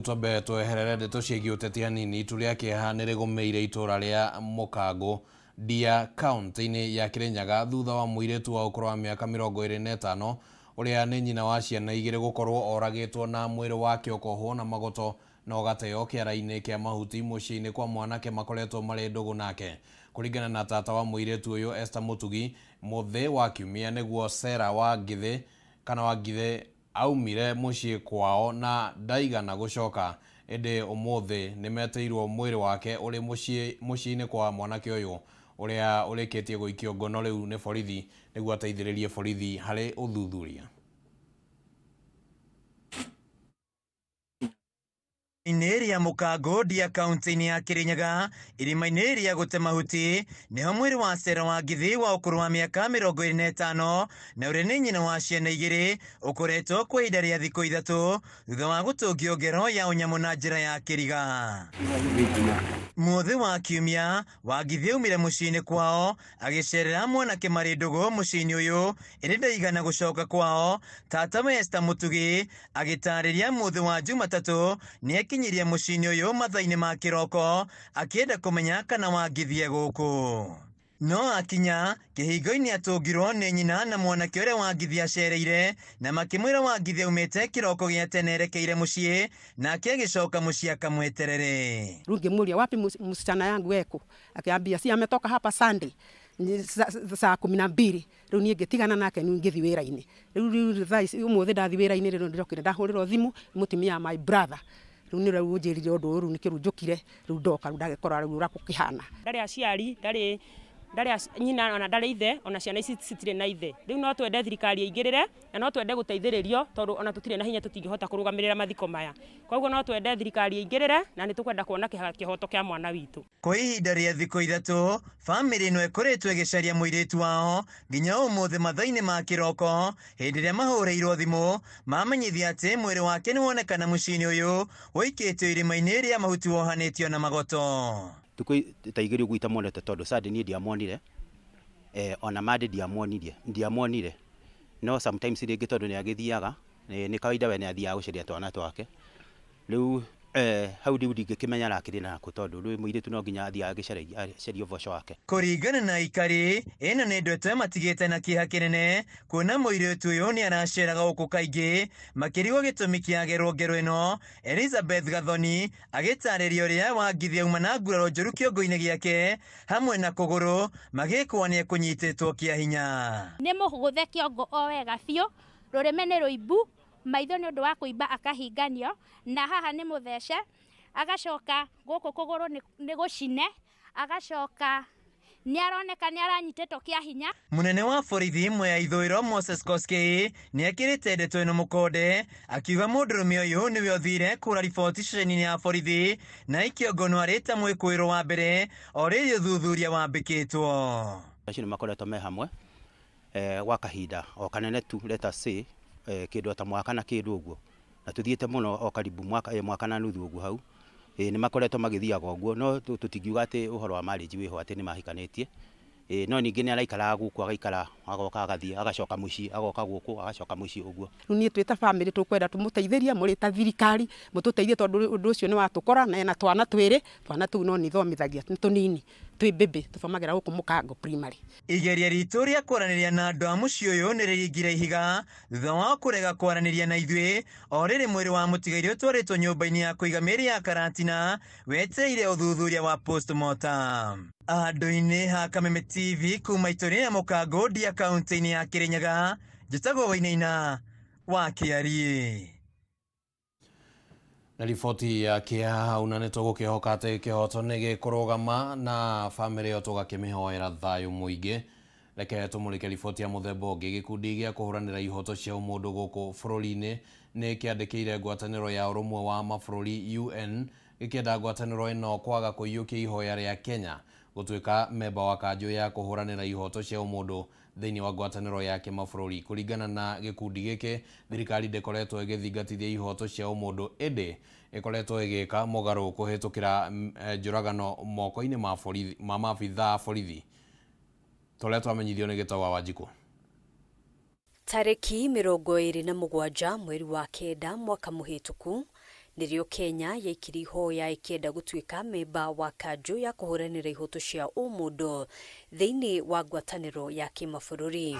Twambe tweherere ndeto ciĩgiĩ ũteti hanini. Itu rĩa kĩeha nĩ rĩgũmĩire itũra rĩa Mũkangũ, Ndia, kaunti-inĩ ya Kĩrĩnyaga thutha wa mũirĩtu wa ũkũrũ wa mĩaka 25 ũrĩa nĩ nyina wa ciana igĩrĩ gũkorwo oragĩtwo na mwĩrĩ wake ũkohwo na magoto na ũgateo kĩara-inĩ kĩa mahuti mũciĩ-inĩ kwa mwanake makoretwo marĩ ndũgũ nake. Kũringana na tata wa mũirĩtu ũyũ Esther Mũtugi, mũthĩ wa Kiumia nĩguo Sarah wa Ngithĩ kana wa Ngithĩ aumire mũciĩ kwao na ndaigana gũcoka, ĩndĩ ũmũthĩ nĩmetĩirwo mwĩrĩ wake ũrĩ mũciĩ mũciĩ-inĩ kwa mwanake ũyũ ũrĩa ũrĩkĩtie gũikio ngono rĩu nĩ borithi nĩguo ateithĩrĩrie borithi harĩ ũthuthuria. Inĩ rĩa Mũkangũ, Ndia, kaunti-inĩ ya Kĩrĩnyaga, irima-inĩ rĩa gũte mahuti nĩho mwĩrĩ wa Sarah Wangithi wa ũkũrũ wa mĩaka 25 na ũrĩa nĩ nyina wa ciana igĩrĩ ũkoretwo kwa ihinda rĩa thikũ 3 thutha wa gũtũngio ngero ya ũnyamũ na njĩra ya kĩriga. Mũthĩ wa Kiumia, Wangithi aumire mũciĩ-inĩ kwao agĩcerera mwanake marĩ ndũgũ mũciĩ-inĩ ũyũ, ĩndĩ ndaigana gũcoka kwao. Tata we Esther Mũtugi agĩtarĩria mũthĩ wa Jumatatũ nĩekinyirie mũciĩ-inĩ ũyũ mathaa-inĩ ma kĩroko akĩenda kũmenya kana Wangithi e gũkũ. No akinya kĩhingo-inĩ atũngirwo nĩ nyina na mwanake ũrĩa Wangithi acereire na makĩmwĩra Wangithi aumĩte kĩroko gĩa tene erekeire mũciĩ, nake agĩcoka mũciĩ akamweterere. Rĩu ngĩmũria, wapi msichana yangu eko? Akiambia, si ametoka hapa Sunday saa 12. Rĩu niĩ ngĩtigana nake, rĩu ngĩthiĩ wĩra-inĩ. Rĩu thaa ici ũmũthĩ ndathiĩ wĩra-inĩ, rĩu ndĩrokire ndahũrĩrwo thimũ nĩ mũtumia my brother. Rĩu nĩ rĩu ũnjĩrire ũndũ ũyũ, rĩu nĩkĩo rĩu njũkire, rĩu ndoka, rĩu ndagĩkora rĩu ũrĩa gũkĩhana. Ndarĩ aciari, ndarĩ nyina ona ndarĩ ithe, ona ciana ici citirĩ na ithe. Rĩu no twende thirikari ĩingĩrĩre na no twende gũteithĩrĩrio tondũ ona tũtirĩ na hinya, tũtingĩhota kũrũgamĩrĩra mathiko maya. Koguo no twende thirikari ĩingĩrĩre na nĩ tũkwenda kuona kĩhoto kĩa mwana witũ. Kwa ihinda rĩa thikũ 3, bamĩrĩ ĩno ĩkoretwo ĩgĩcaria mũirĩtu wao nginya ũmũthĩ mathaa-inĩ ma kĩroko, hĩndĩ ĩrĩa mahũrĩirwo thimũ mamenyithia atĩ mwĩrĩ wake nĩ wonekana mũciĩ-inĩ ũyũ ũikĩtio irima-inĩ rĩa mahuti wohanĩtio na magoto. Thikũ ta 2 ũguo itamuonete tondũ Sunday niĩ ndiamuonire, ona Monday ndiamuonire, no sometimes rĩngĩ tondũ nĩ agĩthiaga, nĩ kawaida we nĩ athiaga gũcaria twana twake. Rĩu hau rĩu ndingĩkĩmenya arakĩrĩ nakũ tondũ rĩu mũirĩtu no nginya athiĩ agĩcaragia acarie ũboco wake. Kũringana na aikari, ĩno nĩ ndeto ĩmatigĩte na kĩeha kĩnene kuona mũirĩtu ũyũ nĩ araceraga gũkũ kaingĩ makĩrigwo gĩtũmi kĩa gerwo ngero ĩno. Elizabeth Gathoni agĩtarĩria ũrĩa Wangithi auma na nguraro njũru kĩongo-inĩ gĩake hamwe na kũgũrũ magĩkwa nĩ ekũnyitĩtwo kĩa hinya. Nĩ mũgũthe kĩongo o wega biũ, rũrĩmĩ nĩ rũimbu, maitho nĩ ũndũ wa kũimba akahinganio, na haha nĩ mũthece, agacoka gũkũ kũgũrũ nĩ gũcine, agacoka nĩ aroneka nĩ aranyitĩtwo kĩa hinya. Mũnene wa borithi Mwea Ithũĩro Moses Koskei nĩ ekĩrĩte ndeto ĩno mũkonde akiuga mũndũrũme ũyũ nĩwe ũthire kũra riboti ceceni-inĩ ya borithi na aikio ngono arĩ ta mwĩkũĩrwo wa mbere o rĩrĩ ũthuthuria wambĩkĩtwo. Acio nĩ makoretwo me hamwe gwa kahinda o kanene tu, let us say, kĩndũ ta mwaka na kĩndũ ũguo, na tũthiĩte mũno o karibu mwaka na nuthu ũguo hau. Nĩ makoretwo magĩthiaga ũguo, no tũtingiuga atĩ ũhoro wa marriage wĩho atĩ nĩ mahikanĩtie. No ningĩ nĩ araikaraga gũkũ, agaikara, agoka agathiĩ, agacoka mũciĩ, agoka gũkũ, agacoka mũciĩ ũguo. Rĩu niĩ twĩ ta bamĩrĩ tũkwenda tũmũteithĩrie, mũrĩ ta thirikari mũtũteithie tondũ ũndũ ũcio nĩ watũkora, na ena twana twĩrĩ, twana tũu no nĩthomithagia, nĩ tũnini, twĩ mbĩmbĩ, tũthomagĩra gũkũ Mũkango primary. Igeria ritũ rĩa kwaranĩria na andũ a mũciĩ ũyũ nĩ rĩringire ihiga thutha wao kũrega kwaranĩria na ithuĩ o rĩrĩ mwĩrĩ wa mũtigairĩ ũtwarĩtwo nyũmba-inĩ ya kũiga mĩĩrĩ ya Karatina wetereire ũthuthuria wa postmortem. Andũ-inĩ ha Kameme TV kuma itũũra rĩa Mũkangũ, Ndia, kaunti-inĩ ya Kĩrĩnyaga, njĩtagwo Wainaina wa Kĩariĩ. Na riboti ya kĩeha hau, na nĩ tũgũkĩhoka atĩ kĩhoto nĩ gĩkũrũgama na bamĩrĩ ĩyo tũgakĩmĩhoera thayũ mũingĩ. Reke tũmũrĩke riboti ya mũthemba ũngĩ. Gĩkundi gĩa kũhũranĩra ihoto cia ũmũndũ gũkũ bũrũri-inĩ nĩ kĩandĩkĩire ngwatanĩro ya ũrũmwe wa mabũrũri UN gĩkĩenda ngwatanĩro ĩno kwaga kũiyũkia ihoya rĩa Kenya gũtuĩka memba wa kanjũ ya kũhũranĩra ihoto cia ũmũndũ thĩinĩ wa ngwatanĩro ya kĩmabũrũri. Kũringana na gĩkundi gĩkĩ, thirikari ndĩkoretwo ĩgĩthingatithia ihoto cia ũmũndũ ĩndĩ ĩkoretwo ĩgĩka mũgarũ kũhĩtũkĩra njũragano moko-inĩ ma borithi, ma maabithaa borithi. Tũrĩa twamenyithio nĩ Gĩtau wa Wanjikũ. Tarĩki 27 mweri wa 9 mwaka mũhĩtũku. Nĩrĩo Kenya yaikirie ihoya ĩkĩenda gũtuĩka memba wa kanjũ ya kũhũranĩra ihoto cia ũmũndũ thĩinĩ wa ngwatanĩro ya kĩmabũrũri.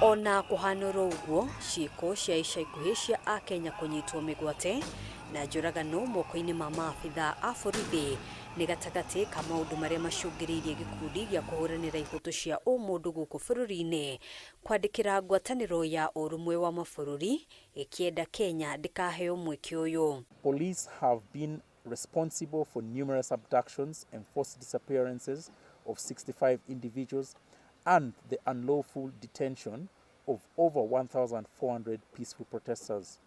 Ona kũhana oro ũguo, ciĩko cia ica ikuhĩ cia akenya kũnyitwo mĩgwate na njũragano moko-inĩ ma maabitha a borithi nĩ gatagatĩ ka maũndũ marĩa macũngĩrĩirie gĩkundi gĩa kũhũranĩra ihoto cia ũmũndũ gũkũ bũrũri-inĩ kwandĩkĩra ngwatanĩro ya ũrũmwe wa mabũrũri ĩkĩenda Kenya ndĩkaheo mweke ũyũ. Police have been responsible for numerous abductions and forced disappearances of 65 individuals and the unlawful detention of over 1,400 peaceful protesters.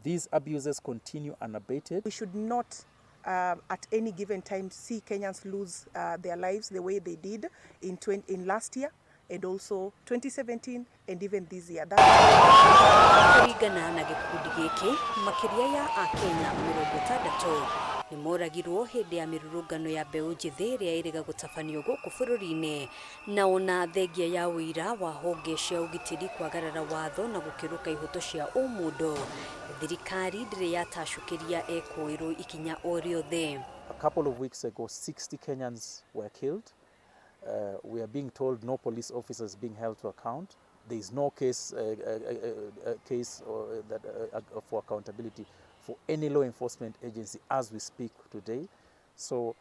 These abuses continue unabated. We should not at any given time see Kenyans lose their lives the way they did in last year and also 2017 and even this year. Kũringana na gĩkundi gĩkĩ, makĩria ya akenya 60 nĩ moragirwo hĩndĩ ya mĩrũrũngano ya mbeũ njĩthĩ ĩrĩa ĩrĩga gũtabanio gũkũ bũrũri-inĩ, na ona thengia ya ũira wa honge cia ũgitĩri kwagarara watho na gũkĩrũka ihoto cia ũmũndũ, thirikari ndĩrĩ yatacũkĩria ekũĩrwo ikinya o rĩothe. A couple of weeks ago, 60 Kenyans were killed. We are being told no police officer is being held to account. There is no case for accountability for any law enforcement agency as we speak today. So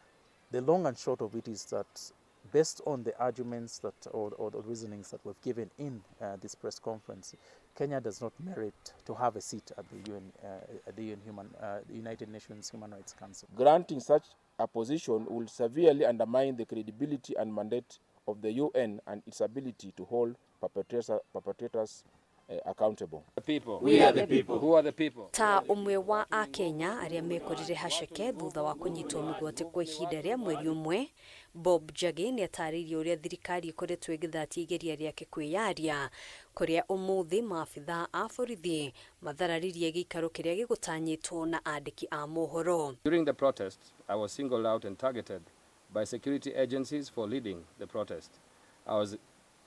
the long and short of it is that based on the arguments that or the reasonings that we've given in this press conference, Kenya does not merit to have a seat at the UN, the United Nations Human Rights Council. Granting such a position will severely undermine the credibility and mandate of the UN and its ability to hold perpetrators accountable. The people. We are the people. Who are the people? Ta ũmwe wa akenya arĩa mekorire haceke thutha wa kũnyitwo mĩgwate kwa ihinda rĩa mweri ũmwe, Bob Njagi nĩ atarĩirie ũrĩa thirikari ĩkoretwo ĩgĩthatia igeria rĩake kwĩyaria, kũrĩa ũmũthĩ maabitha a borithi mathararirie gĩikaro kĩrĩa gĩgũtanyĩtwo na andĩki a mohoro. During the protest, I was singled out and targeted by security agencies for leading the protest. I was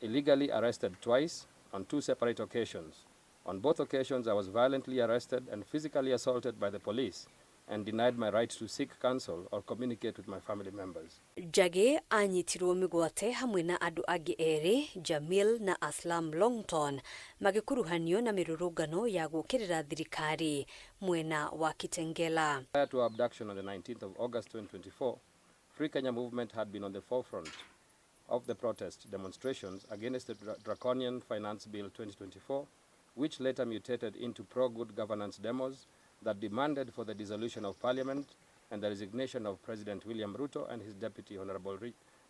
illegally arrested twice on two separate occasions. On both occasions, I was violently arrested and physically assaulted by the police and denied my right to seek counsel or communicate with my family members. Njagi anyitirwo mĩgwate hamwe na andũ angĩ erĩ, Jamil na Aslam Longton, magĩkuruhanio na mĩrũrũngano ya gũũkĩrĩra thirikari mwena wa Kitengela. Prior to our abduction on the 19th of August 2024, Free Kenya Movement had been on the forefront of the protest demonstrations against the Draconian Finance Bill 2024, which later mutated into pro-good governance demos that demanded for the dissolution of parliament and the resignation of President William Ruto and his deputy, Honorable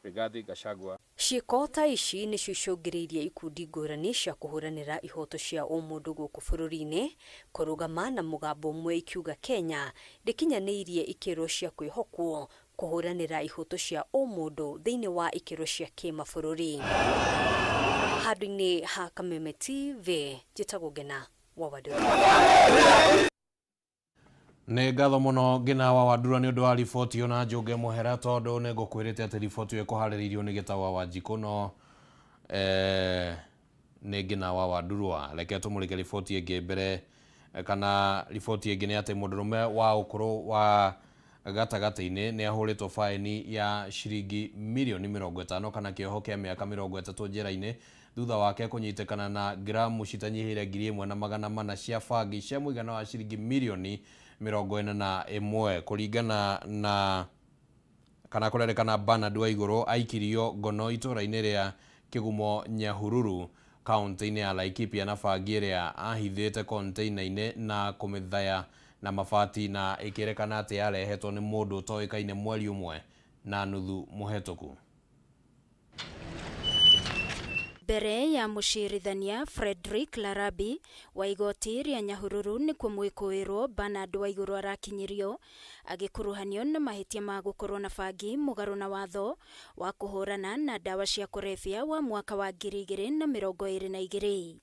Rigathi Gachagua. Ciĩko ta ici nĩcio icũngĩrĩirie ikundi ngũrani cia kũhũranĩra ihoto cia ũmũndũ gũkũ bũrũri-inĩ kũrũgama na mũgambo ũmwe ikiuga Kenya ndĩkinyanĩirie ikĩro cia kwĩhokwo kũhũranĩra ihoto cia ũmũndũ thĩinĩ wa ikĩro cia kĩmabũrũri. Handũ-inĩ ha Kameme TV, njĩtagwo Ngena wa Wandũrũ. Nĩ ngatho mũno Ngina wa Wandura nĩ ũndũ wa riboti ĩyo, na njũnge mũhera tondũ nĩ ngũkwĩrĩte atĩ riboti ĩyo ĩkũharĩrĩirio nĩ Gĩtaũ wa Wanjikũ, no nĩ Ngina wa Wandurwa. Reke tũmũrĩke riboti ĩngĩ mbere, kana riboti ĩngĩ nĩ atĩ mũndũrũme wa ũkũrũ wa gatagatĩ-inĩ nĩ ahũrĩtwo baĩni ya ciringi mirioni 50 kana kĩoho kĩa mĩaka 30 njera-inĩ thutha wake kũnyitĩkana na gramu citanyihĩire 1400 cia bangi cia mũigana wa ciringi mirioni 41. Kũringana na kana kũrerĩkana Bernard Waigũrũ aikirio ngono itũra-inĩ rĩa Kĩgumo Nyahururu kaunti-inĩ ya Laikipia na bangi ĩrĩa ahithĩte container-inĩ na kũmĩthaya na mabati, na ĩkĩrĩkana atĩ yarehetwo nĩ mũndũ ũtoĩkaine mweri 1.5 mũhetũku. Mbere ya mũcirithania Frederick Larabi wa igoti rĩa Nyahururu nĩkuo mwĩkũĩrwo Bernard Waigũrũ arakinyirio agĩkuruhanio na mahĩtia ma gũkorwo na bangi mũgarũ na watho wa kũhũrana na ndawa cia kũrebia wa mwaka wa 2022.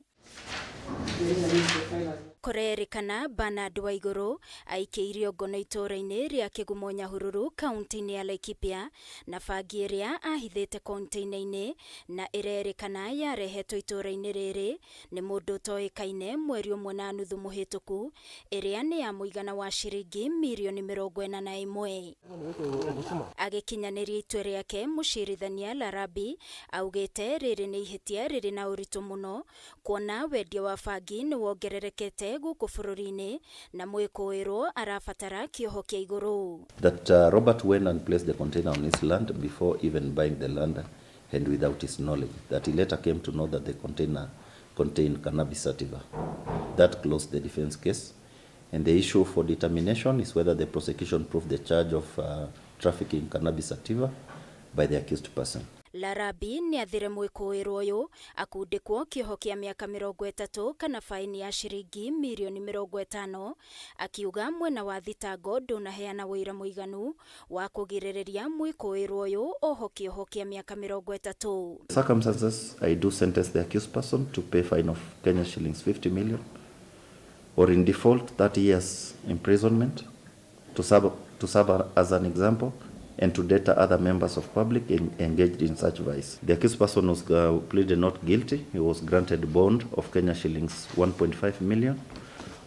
Kũrerĩkana Bernard Waiguru aikĩirio ngono itũũra-inĩ rĩa Kĩgumo Nyahururu kaunti-inĩ ya Laikipia na bangi ĩrĩa ahithĩte konteina-inĩ na ĩrerĩkana yarehetwo itũũra-inĩ rĩrĩ nĩ mũndũ ũtoĩkaine mweri ũmwe na nuthu mũhĩtũku, ĩrĩa nĩ ya mũigana wa ciringi mirioni 41. Agĩkinyanĩria itua rĩake, mũcirithania Larabi augĩte rĩrĩ nĩ ihĩtia rĩrĩ na ũritũ mũno kuona wendia wa bangi nĩ wongererekete gũkũ bũrũri-inĩ na mwĩkũĩrwo arabatara kĩoho kĩa igũrũ. That Robert went and placed the container on his land before even buying the land and without his knowledge. That he later came to know that the container contained cannabis sativa. That closed the defense case. And the issue for determination is whether the prosecution proved the charge of trafficking cannabis sativa by the accused person. Larabi nĩ athire mwĩkũĩrwo ũyũ akundĩkwo kĩoho kĩa mĩaka 30 kana faini ya ciringi mirioni 50, akiuga mwena wa thitango ndũnaheana ũira mũiganu wa kũgirĩrĩria mwĩkũĩrwo ũyũ oho kĩoho kĩa mĩaka 30. Circumstances, I do sentence the accused person to pay fine of Kenya shillings 50 million or in default 30 years imprisonment to serve as an example and to deter other members of public engaged in such vice. The accused person was pleaded not guilty. He was granted bond of Kenya shillings 1.5 million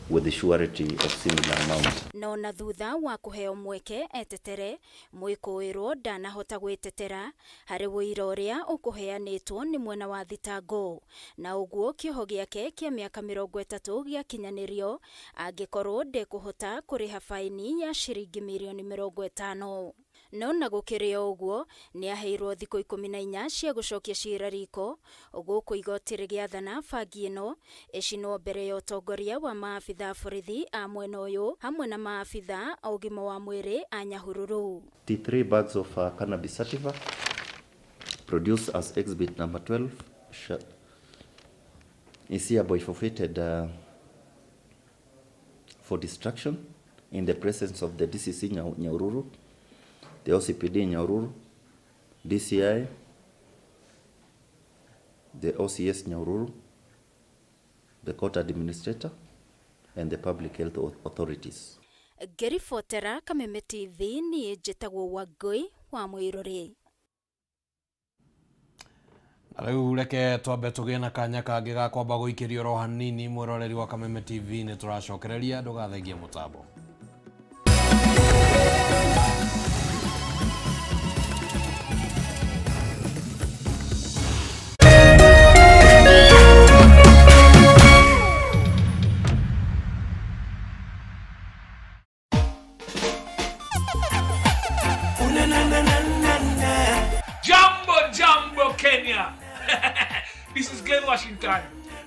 with the surety of similar amount. No na thutha wa kuheo mweke etetere, mwĩkũĩrwo ndanahota gwĩtetera harĩ ũira ũrĩa ũkũheanĩtwo nĩ mwena wa thitango, na ũguo kĩoho gĩake kĩa mĩaka 30 gĩakinyanĩrio angĩkorwo ndekũhota kũrĩha faini ya ciringi mirioni 50. No na gũkĩrĩ o ũguo nĩ aheirwo thikũ 14 cia gũcokia cira riko, gũkũ igoti rĩgĩathana bangi ĩno ĩcinwo mbere ya ũtongoria wa maabitha a borithi a mwena ũyũ hamwe na maabitha a ũgima wa mwĩrĩ a Nyahururu. 3 bags of cannabis sativa produced as exhibit number 12 is hereby forfeited for destruction in the presence of the DCC Nyahururu, the OCPD Nyahururu, DCI, the OCS Nyahururu, the court administrator, and the public health authorities. Ngĩribotera Kameme TV niĩ njĩtagwo Wangũi wa Mwĩrũrĩ. Rĩu reke twambe tũgĩe na kanya kangĩ ga kwamba gũikĩrio oro hanini. Mwĩroreri wa Kameme TV, nĩ tũracokereria, ndũgathengie mũtambo. Jambo, Jambo, Kenya. This is Glen Washington.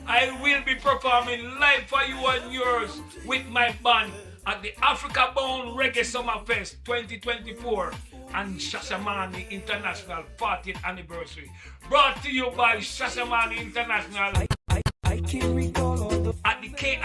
I will be performing live for you and yours with my band at the Africa Bound Reggae Summer Fest 2024 and Shashamane International 40th Anniversary. Brought to you by Shashamane International. I can't recall all the at the K